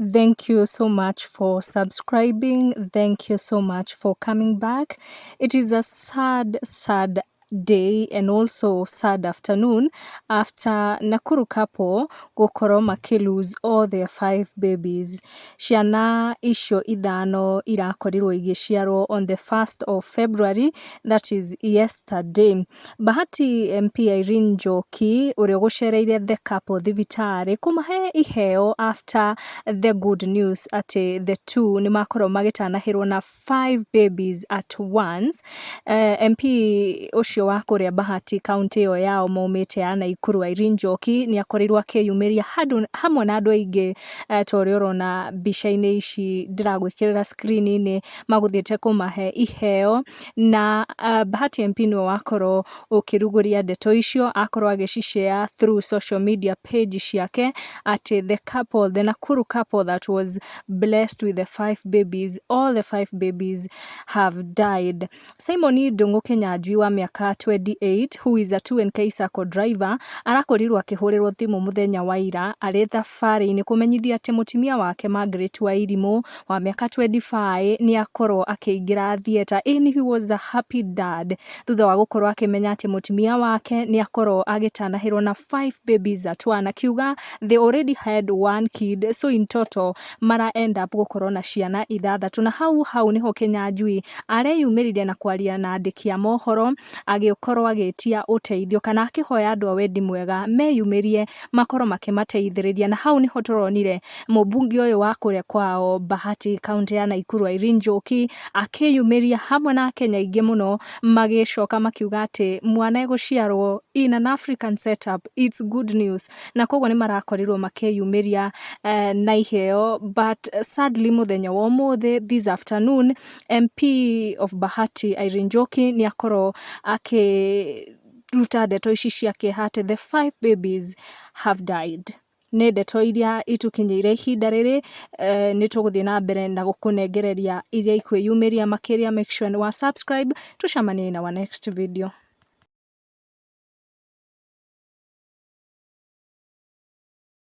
Thank you so much for subscribing. Thank you so much for coming back. It is a sad, sad day and also sad afternoon after Nakuru couple gũkorwo makĩ lose all their five babies. Ciana icio ithano irakorirwo igĩciarwo on the 1st of February, that is yesterday. Bahati MP Irene Njoki ũrĩa ũgũcereire the couple thibitarĩ kũmahe iheo after the good news atĩ the two nĩ makorwo magĩtanahĩrwo na five babies at once. MP ũcio wa kũrĩa Bahati, kaunti ĩyo yao maumĩte ya Nakuru, Irene Njoki, nĩ akorirwo akĩyumĩria handũ hamwe na andũ aingĩ, ta ũrĩa ũrona mbica-inĩ ici ndĩragwĩkĩrĩra screen-inĩ, magũthiĩte kũmahe iheo. Na Bahati MP nĩwe wakorwo ũkĩrugũria ndeto icio, akorwo agĩcishare through social media page ciake atĩ the couple, the Nakuru couple that was blessed with the five babies, all the five babies have died. Simon Ndung'u Kinyanjui wa mĩaka 28, who is a 2NK Sacco driver, arakorirwo akĩhũrĩrwo thimũ mũthenya wa ira arĩ thabarĩ-inĩ kũmenyithia atĩ mũtumia wake Margaret Wairimũ wa mĩaka 25 nĩ akorwo akĩingĩra theatre, and he was a happy dad thutha wa gũkorwo akĩmenya atĩ mũtumia wake nĩ akorwo agĩtanahĩrwo na five babies at one. Akiuga they already had one kid, so in total mara end up gũkorwo na ciana ithathatũ. Na hau hau nĩho Kinyanjui areyumĩririe na kwaria na andĩki a mohoro, agĩkorwo agĩtia ũteithio kana akĩhoya andũ a wendi mwega meyumĩrie makorwo makĩmateithĩrĩria. Na hau nĩho tũronire mũmbunge ũyũ wa kũrĩa kwao Bahati, kaunti ya Nakuru, Irene Njoki, akĩyumĩria hamwe na Akenya aingĩ mũno, magĩcoka makiuga atĩ mwana egũciarwo in an African setup, it's good news. Na koguo nĩ marakorirwo makĩyumĩria na iheo. But sadly, mũthenya wa ũmũthĩ, this afternoon, MP of Bahati Irene Njoki nĩ akorwo akĩruta ndeto ici cia kĩeha atĩ the five babies have died. Nĩ ndeto iria itukinyĩire ihinda rĩrĩ. Nĩ tũgũthiĩ na mbere na gũkũnengereria iria ikwĩyumĩria makĩria. Make sure nĩ wa subscribe. Tũcemanie in our next video.